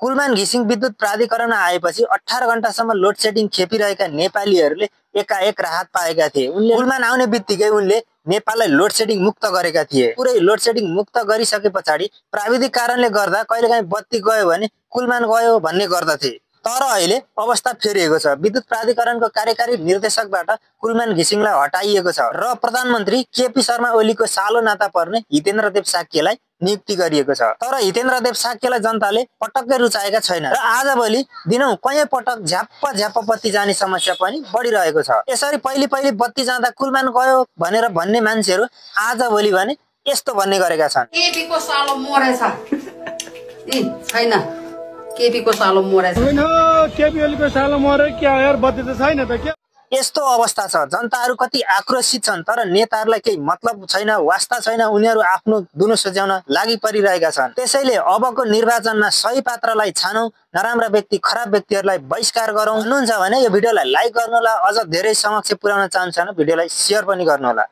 कुलमान घिसिङ विद्युत प्राधिकरणमा आएपछि 18 घण्टासम्म लोड सेडिङ खेपिरहेका नेपालीहरूले एकाएक राहत पाएका थिए। उनले कुलमान आउने बित्तिकै उनले नेपाललाई लोड सेडिङ मुक्त गरेका थिए। पुरै लोड सेडिङ मुक्त गरिसके पछाडि प्राविधिक कारणले गर्दा कहिलेकाहीँ बत्ती गयो भने कुलमान गयो भन्ने गर्दथे। तर अहिले अवस्था फेरिएको छ। विद्युत प्राधिकरणको कार्यकारी निर्देशकबाट कुलमान घिसिङलाई हटाइएको छ र प्रधानमन्त्री केपी शर्मा ओलीको सालो नाता पर्ने हितेन्द्रदेव साक्यलाई नियुक्ति गरिएको छ। तर हितेन्द्रदेव साक्यलाई जनताले पटक्कै रुचाएका छैन र आजभोलि दिनौं कयौं पटक झ्याप्प बत्ती जाने समस्या पनि बढिरहेको छ। यसरी पहिले बत्ती जाँदा कुलमान गयो भनेर भन्ने मान्छेहरू आजभोलि भने यस्तो भन्ने गरेका छन्, केपीको सालो मरेछ छैन, केपीको सालो मरेछ होइन, केपी ओलीको सालो मरे क्या यार, बत्ती त छैन त के। यस्तो अवस्था छ। जनताहरू कति आक्रोशित छन् तर नेताहरूलाई केही मतलब छैन, वास्ता छैन। उनीहरू आफ्नो दुनो सुझाउन लागि परिरहेका छन्। त्यसैले अबको निर्वाचनमा सही पात्रलाई छानौं, नराम्रा व्यक्ति खराब व्यक्तिहरूलाई बहिष्कार गरौं भन्नुहुन्छ भने यो भिडियोलाई लाइक गर्नुहोला। अझ धेरै समक्ष पुर्याउन चाहनुहुन्छ भने भिडियोलाई शेयर पनि गर्नुहोला।